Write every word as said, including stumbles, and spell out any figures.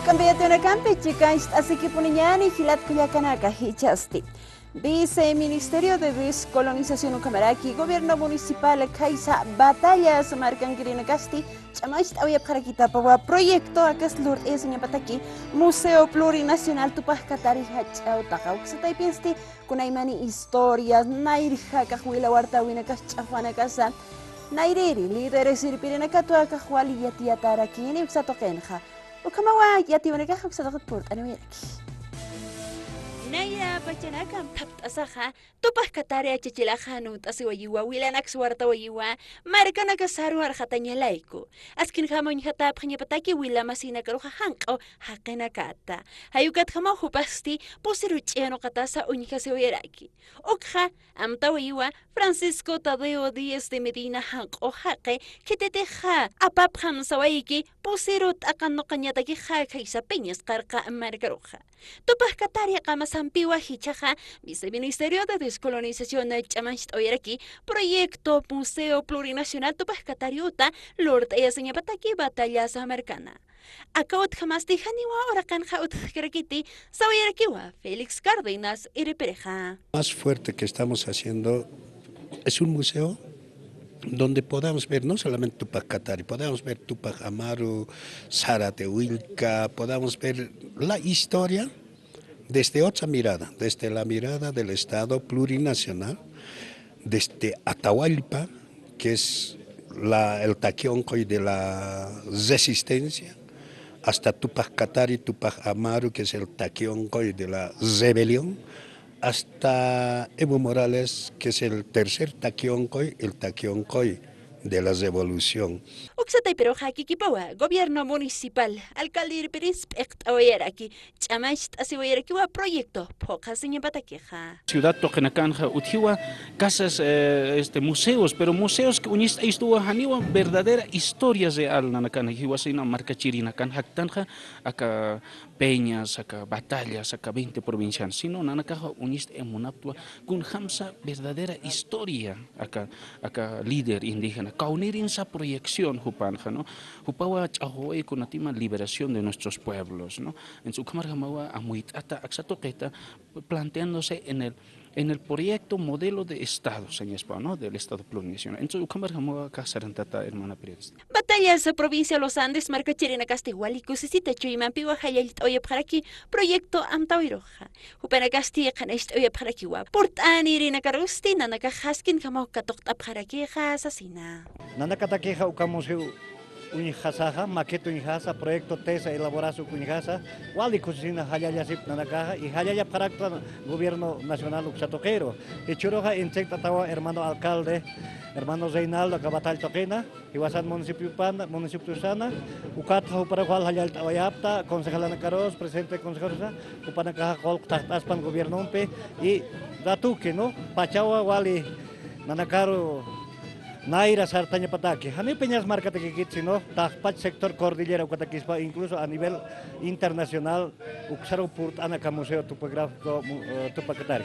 Kampi yatiyunakampi chikancht'asikipuniñäni jilat kullakanaka jichhasti. Viceministerio de Descolonización ukhamaraki Gobierno Municipal khaysa Batallas markankirinakasti ch'amancht'awayapxarakitapawa proyecto akas lurt'ayasiñapataki Museo Plurinacional Tupac Katari jach'a utaxa. Uksa taypinsti kunaymani historias, nayrja akax wila wartäwinakas ch'axwanakasa, nayrïri líderes irpirinakatwa akax wali yatiyatärakini uksa tuqinxa. Ukhamawa yatiyuwanakax uksa tuqit purt'aniwayaraki. Nayra pachanaka amthapt'asaxa, Tupac Katari achachilaxa nunt'asiwayiwa, wilanaks wartawayiwa, markanakasaru arxatañalayku. Askinjama uñjatäpxañapataki wila masinakaruxa janq'u jaqinakata. Jay ukatjamaw jupasti pusiru ch'iyanuqatasa uñjasiwayaraki. Ukxa amtawayiwa Francisco Tadeo Díez de Medina janq'u jaqi, khititixa apapxam sawayki pusiru t'aqanuqañatakixa khaysa Peñas Qarqa markaruxa. Tupac Katari qamasampiwa jichhaxa Viceministerio de Descolonización ch'amancht'awayaraki proyecto Museo Plurinacional Tupac Katari uta lurt'ayasiñapataki Batallas markana. Aka utjamasti janiwa uraqinxa utjkarakiti sawayarakiwa Félix Cárdenas irpirixa. Más fuerte que estamos haciendo es un museo donde podamos ver no solamente Tupac Katari, podamos ver Tupac Amaru, Zárate Willka, podamos ver la historia desde otra mirada, desde la mirada del Estado plurinacional, desde Atahualpa, que es la, el taqi onqoy de la resistencia, hasta Tupac Katari, Tupac Amaru, que es el taqi onqoy de la rebelión, hasta Evo Morales, que es el tercer taqi onqoy, el taqi onqoy de la revolución. Uksa taypiruxa kikipawa Gobierno Municipal, alcalde irpiris p'iqt'awayaraki, ch'amancht'asiwayarakiwa proyecto phuqhasiñapatakixa. Ciudad tuqinakanxa utjiwa casas, eh, este, museos, pero museos que uñist'aystuwa janiwa verdadera historia real nanakan jiwasina markachirinakan jaktanxa aka Peñas, aka Batallas, aka veinte provincianas, sino nanakaxa uñist'ay munaptwa kunjamsa verdadera historia aka, aka líder indígena, kawnirinsa proyección jupanxa, ¿no? Jupawa ch'axwaway kunatima liberación de nuestros pueblos, ¿no? Entonces, ukhamarjamawa amuyt'ata aksa tuqita planteándose en el, en el proyecto modelo de Estado, señaspa, ¿no? Del Estado plurinacional. Entonces, ukhamarjamawa kaxarantata, hermana periodista. Batallas provincia Los Andes markachirinakasti wali kusisita chuymampiwa jallallt'awayapxaraki proyecto amtawiruxa. Jupanakasti qhanacht'awayapxarakiwa purt'anirinakarusti nanakax askinjamaw katuqt'apxarakixa sasina. Nanakatakixa uka museo uñjasaxa, maqueta uñjasa, proyecto tesa elaborasa uk uñjasa, wali kusisina jallallasip nanakaxa, y jallallapxarakta gobierno nacional uksa tuqiru. Jichhüruxa intsik t'atawa hermano alcalde, hermano Reinaldo, aka Batalla tuqina, jiwasan municipiopan, municipiosana, ukatxa juparux wal jallallt'awayapta, concejalanakarus, presidente de consejorusa, jupanakaxa qullq thaxt'aspan gobiernompi, y ratuki, ¿no? Pachawa wali nanakaru nayra sartañapataki. Janiw Peñas markatakikit, sino taqpach sector cordillera ukatakispa, incluso a nivel internacional, uksaru purt'ana aka Museo Topográfico, mu-, eh, Tupac Katari.